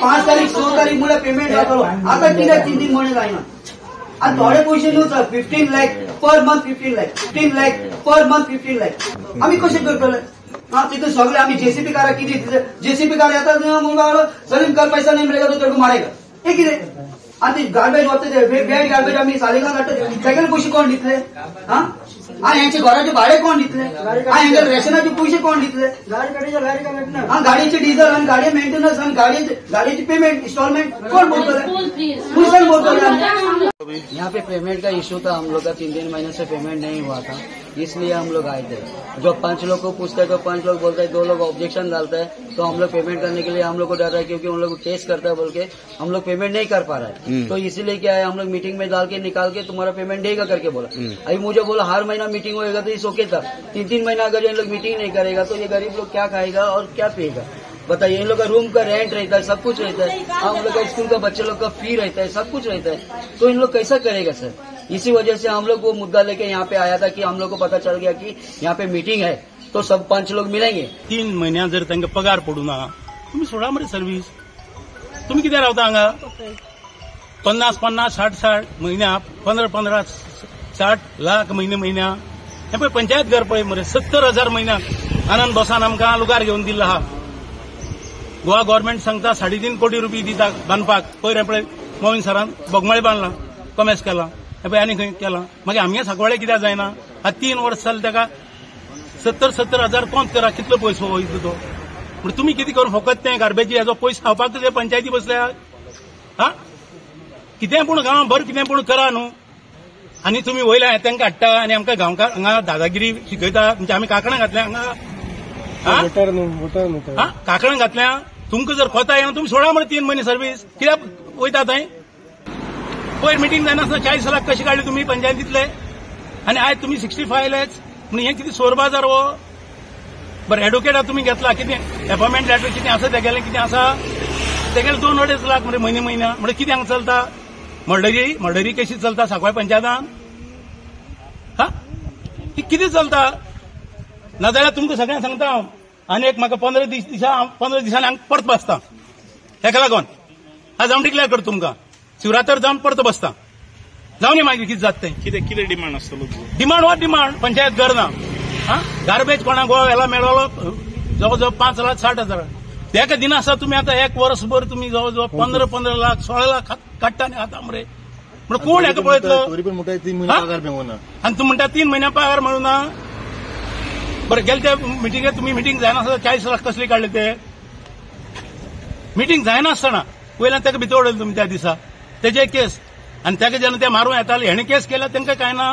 5 तारीख 6 तारीख म्हळ्यार पेमेंट जातलो. आतां कित्याक 3 3 म्हयने जायना? आनी थोडे पयशे न्हू sir, 15 lakh per month, 15 lakh, 15 lakh per month, 15 lakh आमी कशें करतले? हाँ, तितून सगळे आमी जेसीबी कारा कितें, जेसीबी कार येता म्हणून सलीम कल पैसा नाही मिळेगा तो तेका मारेगा. हे कितें? आनी ती गार्बेज वता, बॅड गार्बेज आमी सालिगांव हाडटा, तेगेले पयशे कोण दितले? हा, आनी हेंचे घराचे भाडे कोण दितले? आनी हेंचे रेशनाचे पयशे कोण दितले? हा, गाडयेचे डिझल आनी गाडये मेंटेनन्स आनी गाडयेचे पेमेंट इन्स्टॉलमेंट कोण भरतले? पयशे भरतले. यहाँ पे पेमेंट का इश्यू था, हम लोग का 3 महीने से पेमेंट नहीं हुआ था, इसलिए हम लोग आए थे. जब 5 लोग को पूछते हैं तो 5 लोग बोलते हैं, 2 लोग ऑब्जेक्शन डालते हैं, तो हम लोग पेमेंट करने के लिए हम लोग को डर है, क्योंकि उन लोग केस करता है बोल के हम लोग पेमेंट नहीं कर पा रहा है. तो इसीलिए क्या है, हम लोग मीटिंग में डाल के निकाल के तुम्हारा पेमेंट देगा करके बोला. अभी मुझे बोला हर महीना मीटिंग होएगा तो इस ओके था, 3 3 महीना अगर इन लोग मीटिंग नहीं करेगा तो ये गरीब लोग क्या खाएगा और क्या पिएगा बताइए? इन लोग का रूम का रेंट रहता है, सब कुछ रहता है, हम लोग का स्कूल का बच्चे लोग का फी रहता है, सब कुछ रहता है, तो इन लोग कैसा करेगा सर? इसी वजह से हम लोग वो मुद्दा लेके यहाँ पे आया था कि हम लोग को पता चल गया कि यहाँ पे मीटिंग है तो सब 5 लोग मिलेंगे. 3 म्हयन्या जर तांकां पगार पडूं ना, तुमी सोडा मरे सर्वीस. तुमी कित्याक रावता हांगा? 50 50 60 60 म्हयन्या, 15 15 60 लाख म्हयने म्हयन्या. हें पळय पंचायत घर पळय मरे 70,000 म्हयन्याक आनंद बोसान आमकां लुगार घेवन दिल्लो आहा. गोवा गव्हर्मेंट सांगता 3.5 कोटी रुपये दिता बांदपाक. पयर हें पळय मोविन सरान बोगमाळे बांदला, कॉमेस केला, हें पळय आनी खंय केला. मागीर आमगे सांकवाळे कित्याक जायना? आतां 3 वर्स जालें ताका 70-70 हजार कोंत करा, कितलो पयसो वयता तो? पूण तुमी कितें करून फकत तें गार्बेजी हेजो पयसो खावपाक तुजे पंचायती बसल्या? हा, कितें पूण गांवभर कितें पूण करा न्हू. आनी तुमी वयल्या तांकां हाडटा आनी आमकां गांवकार हांगा दादागिरी शिकयता. म्हणजे आमी कांकणां घातल्या हांगा, कांकणां घातल्या. तुमकां जर कोता येना तुमी सोडा मरे 3 म्हयने सर्वीस. कित्याक वयता थंय? पयर मिटींग जायनासतना 40 लाख कशे काडले तुमी पंचायतींतले? आनी आयज तुमी 65 लॅक्स म्हणून हें कितें सोर बाजार हो? बरें, एडवोकेटा तुमी घेतला, कितें एपॉयमेंट लेटर कितें आसा तेगेलें? कितें आसा तेगेलें? 2-2.5 लाख म्हणजे म्हयने म्हयन्या. म्हणजे कितें हांगा चलता? मर्डरी मर्डरी कशी चलता सांकवाळे पंचायतान? हा, ही कितें चलता? नाजाल्यार तुमकां सगळ्यांक सांगता हांव, आनी एक म्हाका 15 दिसा 15 दिसांनी हांगा परत बसता. हेका लागून आज हांव डिक्लेअर करता तुमकां, शिवरात्र जावन परत बसता. जावनी मागीर कितें जाता तें. कितें कितें डिमांड आसतलो? डिमांड हो डिमांड पंचायत घर ना. हा, गार्बेज कोणाक गोवा वेला मेळ्ळो जवळ जवळ 5,60,000. तेका दिनासतना तुमी आतां 1 वर्सभर तुमी जवळ जवळ 15 15 लाख 16 लाख काडटा न्ही आतां मरे. म्हणून कोण हेका पळयतलो? आनी तूं म्हणटा 3 म्हयन्या पगार मेळूना. बरें, गेले त्या मिटिंगेक तुमी मिटींग जायनासतना 40 लाख कसले काडले ते? मिटींग जायनासतना वयल्यान ताका भितर उडयलें तुमी त्या दिसा, तेजे केस. आनी ताका जेन्ना ते मारूंक येताले हेणें केस केल्या, तांकां कांय ना.